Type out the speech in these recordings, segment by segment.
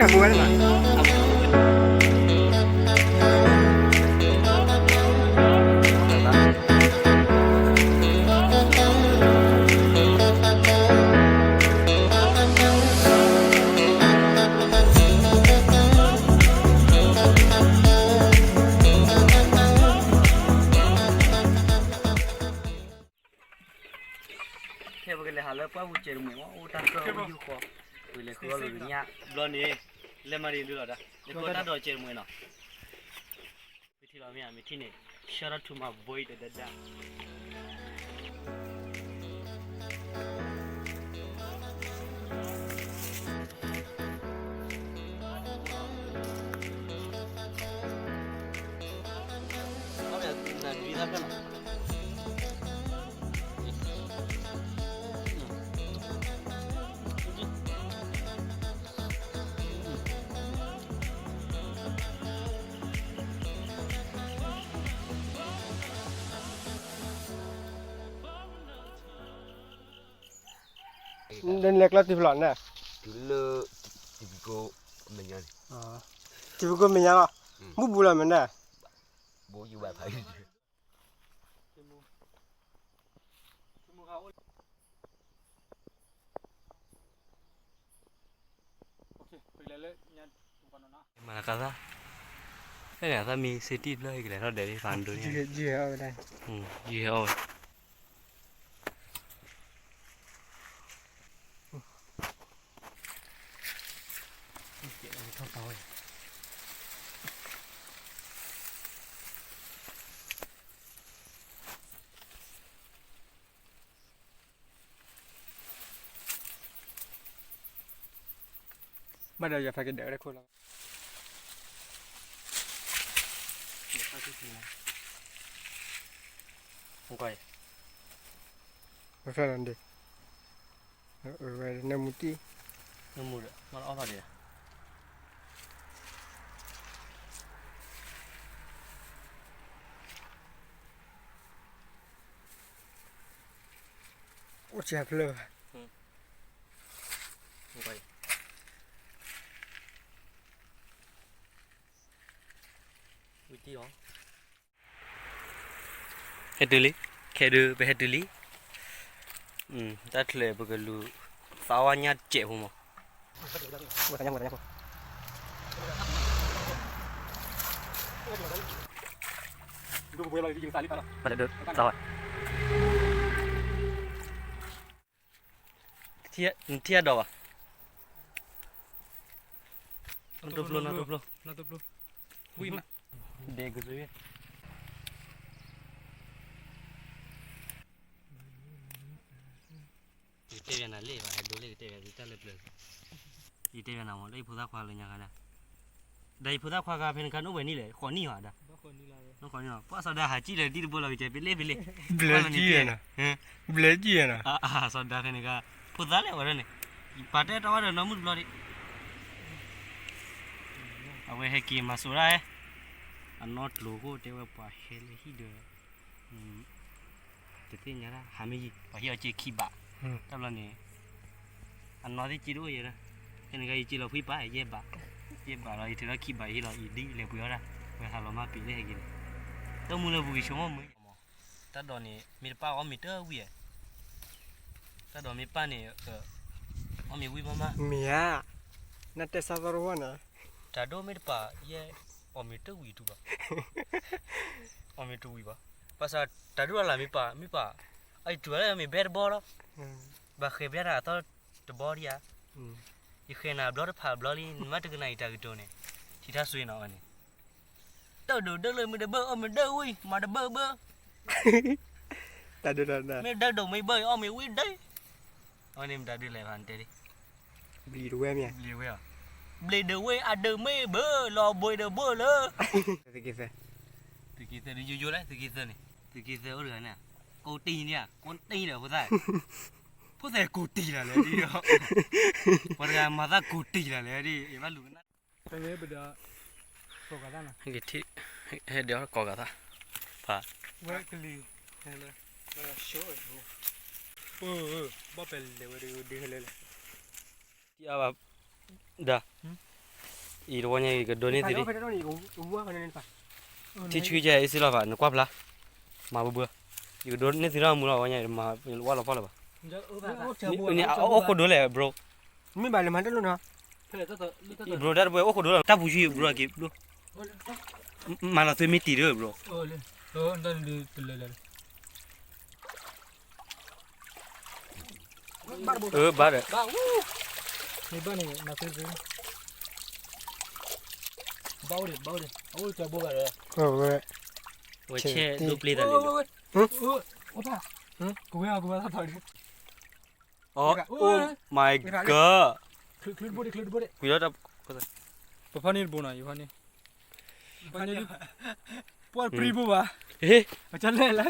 ဝဲလီၤ ခဲပကလဲၤဟးလၢပှၢ်ပူၤစဲးတမှဲၤမး အိၣ်တၢ်ကၢၢ်အိၣ်ယူၢ်ဃီ, ပကလဲၤဃုအီၣ်လၢညၣ် ဘျီန့ၣ်, လဲၤမၤဒံးဒုလီၤဒၣ်, လဲၤဃုအီၣ်တၢ်ဒိးစဲးတမှဲၤနီၤ, မ့ၢ်ထံၣ်လီၤမ့ၢ်ဧါ မ့ၢ်ထံၣ်န့ၣ် shout out to my boy ဒၣ်ဒၣ်ဒၣ် နလဲၤကျီတုၤဖဲလဲၣ်န့ၣ်, တုၤလၢ တံၤပကိမဲာ်ညါန့ၣ်, တံၤပကိမဲာ်ညါလီၤ, မုၢ်ဘူးလီၤမ့ၢ်န့ၣ်, ဘူးယူၤဘၣ်ဖး မၤလၤကသၣ်, ဖဲန့ၣ် အသၣ်မံစ့တံၢ်ဖျၢၣ် ကလဲၤထီၣ်ဒဲးလံ ဖးဒိၣ်န့ၣ်, ယဟဲအီၣ်ဝဲ, ဘၣ်ဒီးယဖးက့ၤဒဲးဝဲတခိၣ်လီၤ, နၢမူတံၢ်, နၢမူဒီး မ့ၢ်လီၤအီၣ်ဖးဒံး အိၣ်ဆံးဖျၢၣ်ဘၣ်, ဝံၤတံၢ်အီၤ, ဟဲတုၤလံ, ခဲဒုးပဟဲတုၤလံ, တၢ်ချၢပကလူၤ သးဝါညၣ်စဲးဖိမး နထံၣ်အဒိးဘၣ်, နီၢ်တိဖျိ နီၢ်တိဖျိ, ဝံၤမး, ဒဲကစွံ, ယတဲဘၣ်နၤလၢဘၣ် ဟဲဒိလၢယတဲဘၣ်တၢ်လၢပျၢၤ, ယတဲဘၣ်နၤမး လၢယဖိသၣ်ခွါလၢညါခါဒၣ်, ဒီးယဖိသၣ်ခွါခါဖဲန့ၣ်ခါ နအိၣ်ဝဲနံၣ်လဲၣ် ဃိးနံၣ်ဘၣ်ဒၣ်, ဃိးနံၣ်လီၤ, ပှၤစီၤဒၤဟးကံၣ်လၢတံၤတဘိလီၤ ကစဲးပလ့ၣ်ပလ့ၣ်, ဘျၢကံၣ်, ဘျၢကံၣ်နီၤ, စီၤဒၤဖဲန့ၣ်ခါ, ဖိသၣ်လဲၣ်ဝဲဒၣ်န့ၣ်, ပာ်တဲတီဝဲဒီးနီၢ်မုၣ်တဘျီဒံး, အဝဲဟဲက့ၤမၤစိၤဒၣ်, အနီၢ်ကျိၤဃိတဲဝဲပှၤဟဲလၢဟံၣ်ဒီး တသ့ၣ်ညါဒၣ် ဟးမ့ၢ်ယံၤ ပှၤဟ့ၣ်အီၤစ့ခံဘး, တဘျီန့ၣ် အနီၢ်သ့ၣ်စ့တအိၣ်ယဲဒၣ်, ဖဲန့ၣ်ခါယစ့လီၤဖှံပာ်ယဲၢ်ဘး, ယဲၢ်ဘးလီၤ ယထုးထီၣ်ခံဘးယဟ့ၣ်လီၤ ယဒ်လဲၤပှ့ၤအီၣ်ဒၣ်, ဝဲဟးလီၤမၢ်ပ့ၤလၢဟဲက့ၤန့ၣ်, တၢ်မူလၢပူၤက့ၤဆိကမိၣ်မုာ်, တၢ်ဒိးန့ၣ် မ့ၢ်တပၣ်အီၣ်မ့ၤတဝံၣ်ဧါ, တၢ်ဒိးမ့ၢ်ပၣ်န့ၣ် အီၣ်မ့ၤဝံၣ်မးမး, မ့ၢ်ဧါ, နတဲဆၢသီတဝီန့ၣ်, တၢ်ဒိးမ့ၢ်တပၣ်ယဲၢ် အီၣ်မ့ၤတဝံၣ်တူၢ်ဘၣ်, အီၣ်မ့ၤတဝံၣ်ဘၣ်, ဘၣ်ဆၣ်တၢ်ဒိးလၢ်မ့ၢ်ပၣ် မ့ၢ်ပၣ်, အတူၢ်လၢမ့ၢ်ဘဲတဘီလီၤ, ဘၣ်ဃဲၤဘျါတၢ်အသီတဘီဒံးဧါ, ယဃဲၤနၤဘျီတဖၣ်ဘျီလံ နမ့ၢ်တကနၣ်အံၤတၢ်ကတိၤန့ၣ်, ထံထါစွ့နီၤဝဲန့ၣ်, တၢ်ဒိးဒၢလၢမ့ၢ်တဘၢ အီၣ်မ့ၤဒၢဝံၣ် မၤတဘၢဘၢ, တၢ်ဒိး မ့ၢ်ဒၢဒိးမ့ၢ်ဘၢ အီၣ်မ့ၤဝံၣ်ဒၢ, အဝဲန့ၣ်မတၤဒုးလဲၣ်ဘၣ်နတဲလံ, ဘျံးတဝဲမ့ၢ်, ဘျံးဝဲ, ဘျံးဒၢဝဲ အဒၢမ့ၢ်ဘၢ လီၤဘှံးဒၢဘှံးလၢ သုးက့သၢ, သုးက့သၢဒုးယိယိလဲၣ် သုးက့သၢန့ၣ်, သုးက့သၢအိၣ်တဂၤန့ၣ်, ကိးတံၢ်န့ၣ် ကိးတံၢ်ဒီးဖိသၣ်, ဖိသၣ်ကိးတံၢ်လၢ်လဲၣ်ဒ်, ပှၤတဂၤမၤသးကိးတံၢ်လၢ်လဲၣ်ဒ် ယဘၣ်လူၤကနၣ် ပဒီး, ကိးကသၣ်နီၤ, ဟဲဒုးကိးကသၣ်, ဖး, ဝဲကလံၤ, ဟဲလၢ, ဝဲဆိ, ဘီၣ်ပဲလဲၤဝဲဒုးဒုးဟဲလၢလဲၣ်, တံၢ်အါဘၣ်, ဒၣ်, အံၤတဝီညါ ယကဒိးန့ၢ်သုဒံး, ထံဆှံကဲအ့စ့လီၤဘၣ် နကွၢ်ဖျါ, မၤဘၣ်ဘၣ်, ယကဒိးန့ၢ်သုထီၣ်မူလီၤ ဝီညါ မၤဝဲလီၤဖီလီၤဘၣ်, အိၣ်ခိၣ်ဒိလၢ bro, မ့ၢ်ဘၣ်လၢမၤတလိၣ်နီၤ, bro တၢ်တပှဲၤအိၣ်ခိၣ်ဒိလၢ တၢ်ပူၤဆံ bro က့ၤ bro, မၤလီၤသုမ့ၢ်တံၤဒီး bro, အၢ ဘၣ်ဒီး, ဝဲဆဲးဒိပျ့ၤတၢ်လံ, oh my god, ကွံာ်လီၤတၢ်, ပဖီန့ၣ်တဘိနီၤ ယဖီန့ၣ်, ပှၤပြံဘိဘၣ်, ပကလဲၤလၢ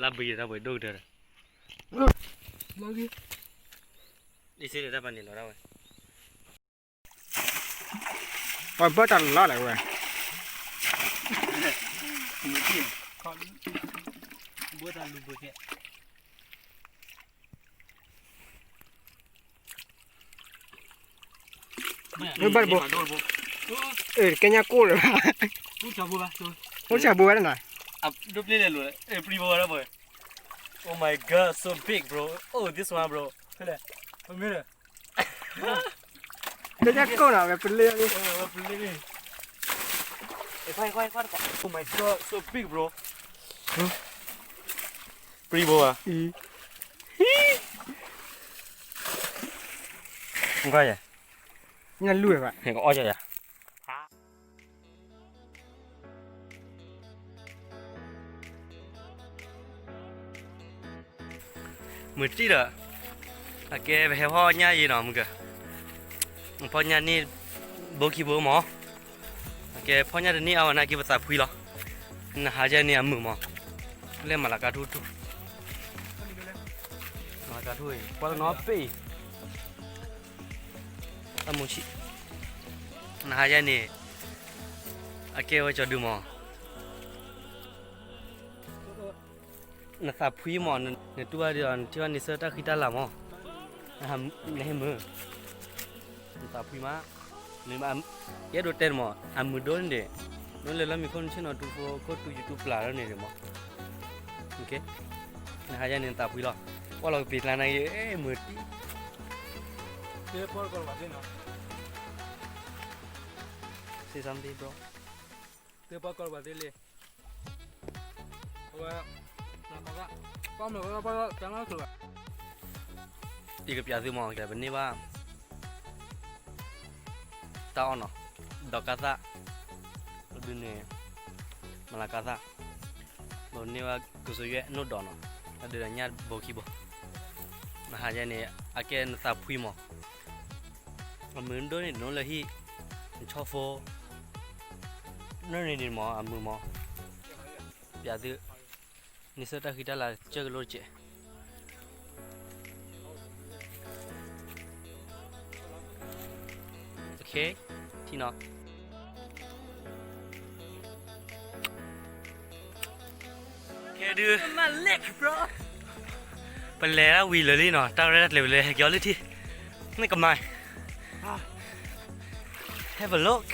လၢဘုယတၢ်ပှဲၤဒိၣ်ကတၢၢ်ဒီး, အံၤစ့လၢတၢ်ပာ်န့ၣ်လီၤဒၣ်ဝဲ, ပှၤဘၣ်တၢ်လီၤလဲၣ်ဝဲ, ဘၣ်တၢ်လူၤဘုခဲ မ့ၢ်ဘၣ်တဘိ, ကဲညါကိၢ်လၢၤဘၣ်, အိၣ်ဆၣ်ဘိဝဲဒၣ်နၤ, ဒိပျ့ၤလဲၤလိၤ, ပြံဘိဝဲဒၣ်ပှဲၤ, oh my god, so big, bro, oh, this one, bro, ဖဲလဲၣ်, ပမ့ၢ်ဒီး ကဲညါကိၢ်နၤ ဝဲပလ့ၤန့ၣ်, oh my god, so big, bro, ပြံဘိဧါ, နလူၤဝဲဘၣ်, အီၣ်ယၤ မုၢ်တံၢ်ဒီး, အကဲပဟဲဖီၣ်ညၣ်ယံၤနီၤ မုၢ်က, ဖီၣ်ညၣ်န့ၣ် ဘိခံဘိမး, အကဲဖီၣ်ညၣ်တန့ၢ်အါဝဲနာ်က့ပသးဖှံလီၤ, နဟးယဲန့ၣ်အမုာ်မး, လဲၤမၤလၤကၤထူၣ်ထူၣ်, မၤလၤကၤထူၣ်အံၤ ကွၢ်တနီၤပ့ၢ်အံၤ တၢ်မူဆံး, နဟါယဲန့ၣ် အကဲဝဲကၠီၤဒုမး, နသးဖှံမး, နတူၢ်ဘၣ်ဒီး နထံၣ်ဘၣ်န့ၣ်ဆၢတၢ်ဃံတၢ်လၤမး, နဟဲမုာ်, နသးဖှံမး, ယအဲၣ်ဒိးတဲန့ၣ်မး အမုာ်ဒိၣ်န့ၣ်ဒံး, နလဲၤလၢမံၤခိၣ်နဆ့ၣ်နီၤတူဖိခိၣ်တူယတူပျၢ်လီၤန့ၣ်ဒံးမး, နဟါယဲန့ၣ်နသးဖှံလီၤ, ကွၢ်လီၤကပံာ်ကျါနာ်က့ မုာ်တံၢ် Say something, bro. ယကပျးသုမး ပန့ၢ်ဘၣ် တၢ်အီၣ်နီၤ, ဒီးကါသၣ်, ဒုးန့ၣ် မလၤကါသၣ်, ဒီးန့ၢ်ဘၣ်ကစၢ်ယွဲၣ်နိၣ်ဒီးနီၤ, အဒုးဒီးညၣ်ဘိခံဘိ, နဟါယဲန့ၣ် အကဲနသးဖှံမး, အမုာ်ဒိၣ်န့ၣ် နအိၣ်လၢဟံၣ်, နဆီဖိ, နန့ၣ်ဒံးမး အမုာ်မး, ပျးသု, န့ၣ်ဆၢတၢ်ဃံတၢ်လၤကစၢၢ်ကလိတကဲး ထံနီၤ, ခဲဒုး, ပလဲၤဒၣ်ဝံၤလၢာ်လံနီၤ, တၢ်ရဲၣ်တၢ်ကျဲၤပလဲၤဟဲက့ၤအီၤလၢထံ, မ့ၢ်ကမၤ, have a look,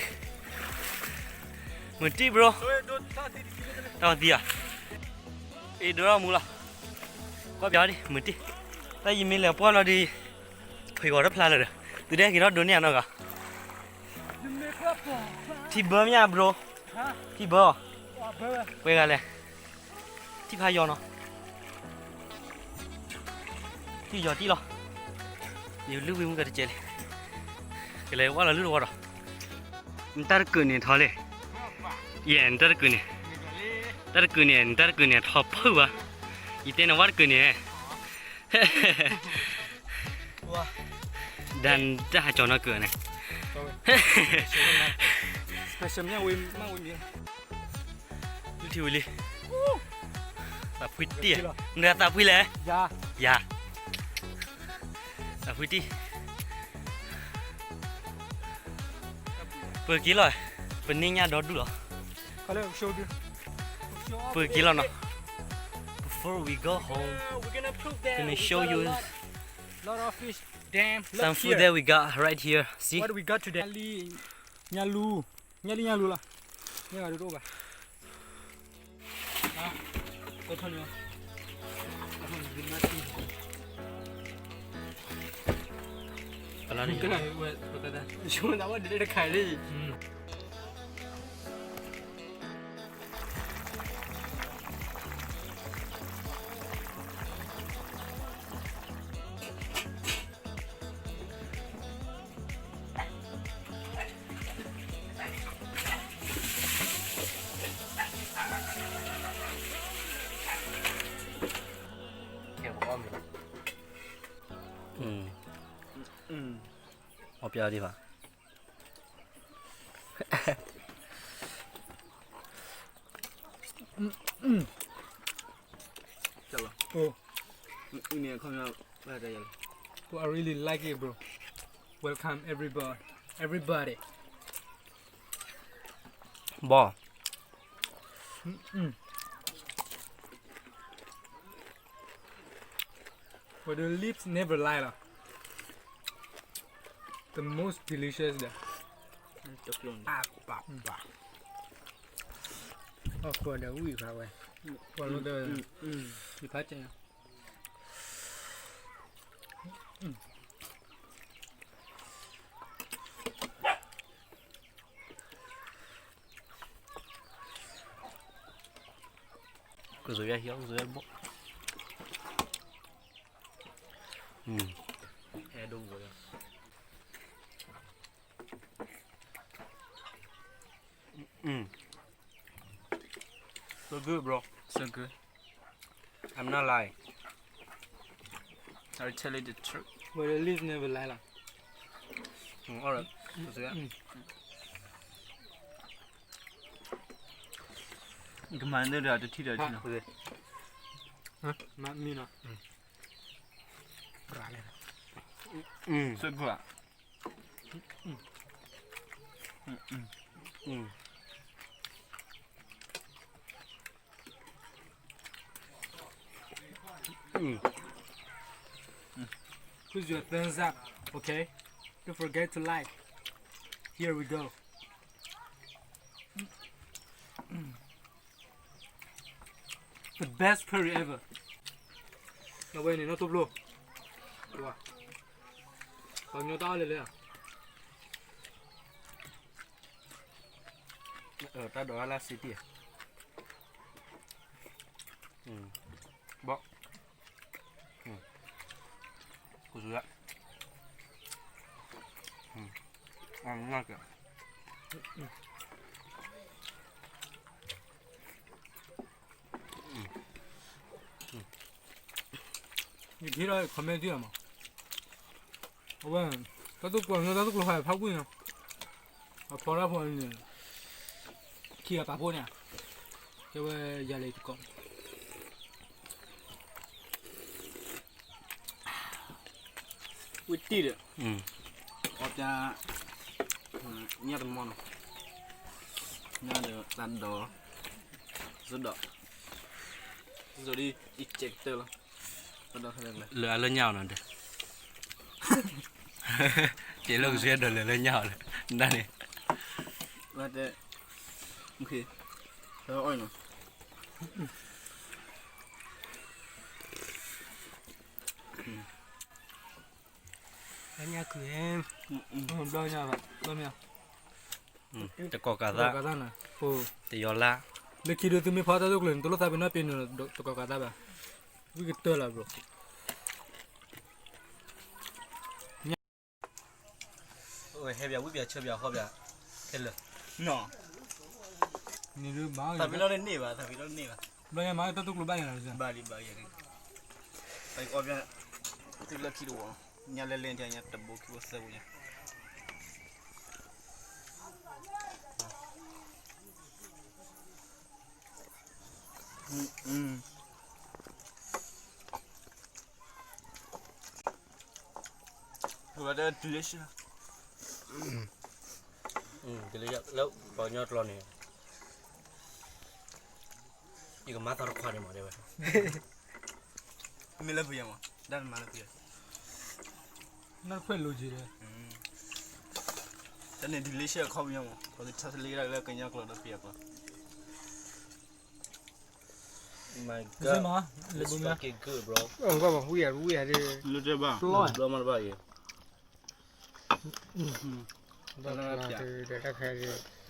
မုၢ်တံၢ် bro, တၢ်ဝံၤသံဧါ, အ့ၣ်ဒိးထီၣ်မူလီၤ, ကွၢ်ပျးဒံး မုၢ်တံၢ်, တၢ်ယမ့ၢ်လဲၤပှၢ်လီၤဒံး, ဖုံးဂီၤတဖျါလၢာ်ဒီး, သုဒဲက့ၤထီၣ်ဒိးန့ၢ်အနီၢ်ဂၤ, ထံဘၢမ့ၢ်ဧါ bro, ထံဘၢ, ပှဲၤဂၤလဲၣ်, ထံဖးယီၤနီၤ, ထံယီၤတံၢ်လီၤ, ယလုၢ်ဝံၤမုၢ်ကတကဲးလံ, ကလဲၤဝဲလီၤလုၢ်တဝီဒီး, နတၢ်တကုးန့ၣ်ထီလံ, ယဲၢ် နတၢ်တကုးန့ၣ်, တၢ်တကုးန့ၣ် နတၢ်တကုးန့ၣ်ထီဖုၣ်ဘၣ်, ယတဲနဝဲတကုးန့ၣ် ဒၣ်တၢ်ဟးကၠီၤနီၢ်ကုၤန့ၣ်, လၢထံဝံၤလံ, သးဖှံတံၢ်, နသးဖှံလဲၣ်, ယၤ, သးဖှံတံၢ်, ပက့ၤလီၤ, ပန့ၢ်ညၣ်ဒီဒူၣ်လီၤ, ပက့ၤလီၤနီၤ, before we go home, let me show you, lot of fish. Damn, some food that we got right here. See? What we got today? ညၣ်လံ, ညၣ်လံ, ညၣ်လံလီၤ. မ့ၢ်ဂၤဒိၣ်တအိၣ်ဘၣ်. ပလၢန့ၣ်, ပလၢန့ၣ်ဝဲ, ပလၢန့ၣ်ဝဲ, ဒ်တခါလံ. အီၣ်ပျါဒံးဘၣ်. I really like it, bro. Welcome everybody, everybody. ဘီ But the leaves never lie လီၤ. The most delicious ဒီး, အပၢ်ပၢ်, အီၣ်ဃီဒီးဝံၣ်ဖးဝဲ, ပှၤလိဒီး, ယဖးကဲ ကစၢ်ယွၤဟ့ၣ်အီၤကစၢ်ယွၤဘီ, ဟဲဒိၣ်ကစၢ်ယွၤ. Mm. So good, bro. So good. I'm not lying. I tell you the truth. But the leaf never lie လီၤ. Mm, all right. ကမၤန့ၢ်ဒီးတထံၣ်ဒီးထံၣ်နီၤ. မ့ၢ်နီၤ. ပြးလဲၣ်. Mm. So good. Mm. Mm, mm. Mm. Mm. Put your thumbs up, okay? Don't forget to like. Here we go. The best curry ever. အဝဲန့ၣ် နီၢ်တိၢ်ဖျိ, ပှၤကညီတၢ်အီၣ်လဲၣ်လဲၣ်ဧါ. တၢ်ဒိးတၢ်လၢ်စ့တံၢ်, ဘီ, ကစူၤလၢ, အနၢ်က့ၤ ယကဟ့ၣ်လီၤ comment တံၢ်အီၤမး, အဝဲ, တၢ်သူၣ်ကျိၤ တၢ်သူၣ်ကျိၤဟဲဖးကွံာ်နီၤ, အဖီတၢ်ဖိန့ၣ်, ခံဂၤပာ်ဖှိၣ်န့ၣ်, ကဲဝဲယၤလဲၤတကိး ဝံၣ်တံၢ်ဒီး, အီၣ်ပျါ, ညၣ်တမီၢ်နီၤ, ညၣ်ဒီးတၢ်ဒီး, စ့ဒီး, စ့ဒီးဒ်အံၤကဲးကတၢၢ်လီၤ, လၢအလၢညၣ်အီၤနီၤဒီး, ကဲးလၢကစၢ်ဒီးလၢလၢညၣ်အီၤလၢ, နန့ၣ်, ဝဲတဲ, အီၣ်နီၤ. လၢညါခုၣ်, ဘျီညါဘၣ်, ဘျီမ့ၢ်, တကီၢ်ကးသး, တယီၤလါ, လၢခံဒုးသုမ့ၢ်ဖီတၢ်သူၣ်ကျိၤန့ၣ် တလိၣ်သးပ့ၤနီၣ်ပ့ၤနီၣ် တကီၢ်ကးသးဘၣ်, ဝံၣ်ကတၢၢ်လီၤ bro. ဟဲပၠးဝံၣ်ပၠးဆၢပၠးဟီပၠး, ခဲလၢာ်, သးပ့ၤနီၣ်န့ၣ်ဘၣ်, သးပ့ၤနီၣ်န့ၣ်ဘၣ်, ဘျီညါမၤတၢ်သူၣ်ကျိၤဘၣ်န့ၣ်လီၤ, ဘၣ်လံဘၣ်ယၤ, ပအီၣ်ပၠး, သုလၢခံတဝီ, ညါလဲၤလဲၤညါတဘိခံဘိသၢဘိညါ. လၢပှၤကညီကျိာ်န့ၣ်, ယကမၤသီတခွါန့ၣ်မး တဲဝဲ, မ့ၢ်လၢပယီၤမး, ဒၣ်နမၤလၢပယီၤ. နခွဲးလိက့ၤဒီး တၢ်န့ၣ် delicious အခီပညီမး ပကထါသလ့ကဒၣ်လၢကညီကျိာ်ဒီးပယီၤကျိာ် My God, it's fucking good, bro. ဝံၤဝံၤဒီး ဘျီမးတဘၣ်အံၤ တၢ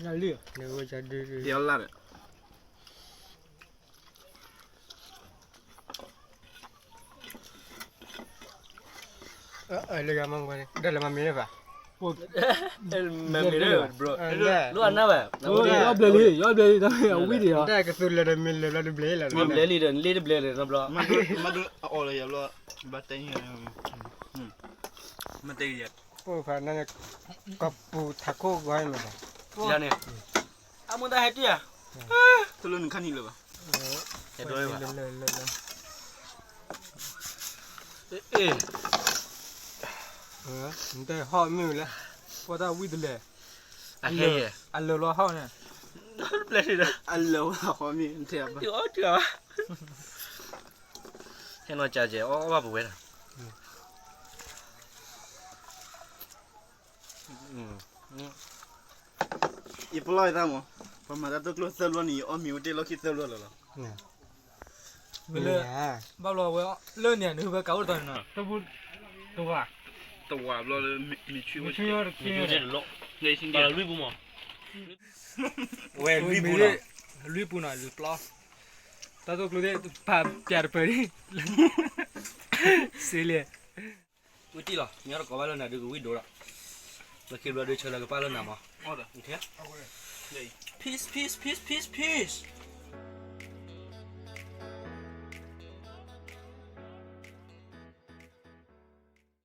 ်လၢ်ဒီး လၢမၤမ့ၢ်လၢဘၣ် မၤမ့ၢ်လၢ bro လိၣ်အနၢ်ဘၣ် ယီဘျဲလံ ယီဘျဲလံ တၢ်မ့ၢ်အဝံၤဒံးအီၤ တၢ်ကသူလၢာ်ဒီးမ့ၢ်လၢာ်ဘျီတဘျဲလၢၤ မၤဒိအီၣ်လၢယၤဘျီ ဘၣ်တဲ မၤတဲယၤ အိၣ်ဖးနၢ်န့ၣ် ကပူၤထးခိၣ်ဂီၢ်မး ယၤန့ၣ် အမိၢ်တၢ်ဟဲတံၢ်ဧါ တလိၣ်နခါနံၤလၢၤဘၣ် ဟဲဒိလၢ နတဲဟီၣ်မ့ၢ်ဝဲလဲၣ် ပှၤတၢ်ဝံၤတလဲၣ် အဟဲ အလၢာ်လီၤဟီၣ်န့ၣ် ဘျဲလံဒီး အလၢာ်ဝဲဟီၣ်မ့ၢ် နတဲအဘၣ် ဟဲနီၤကၢ်ကဲ အီၣ်ဘၣ်ပဝဲဒၣ် ယပလီၢ်ယသးမး ပမၤတၢ်တိၢ်ကျိၣ်သၢဘျီန့ၣ် ယအီၣ်မ့ၤဝဲတ့ၢ်လီၢ်ခံသၢဘျီလီၤလီၤ မ့ၢ်လၢ ဘၣ်ဘျီဝဲ လၢန့ၣ် နဝဲကးအိၣ်တတီၤန့ၣ်နီၤ တဘူ တဝၤ တဝၤဘျီလၢ မ့ၢ်ဆူၣ်ဝဲ မ့ၢ်ဆူၣ်ဝဲတလီၢ် လွံၢ်ပူၤမး ဝဲလွံၢ်ပူၤနီၤ လွံၢ်ပူၤနီၤ ပျီ တၢ်တိၢ်ကျိၣ်သ့ၣ် ပာ်ပျးတပၢၢ်ဒံး စ့လံ ဝံၤတံၢ်လီၤ မ့ၢ်တကိးဘၣ်လၢနၤဒုးကဝံၣ်ဒိၣ်ဒီး လၢခံဘျီဒုးဆၢလၢကပၢ်လၢနၤမး Peace, peace, peace, peace, peace.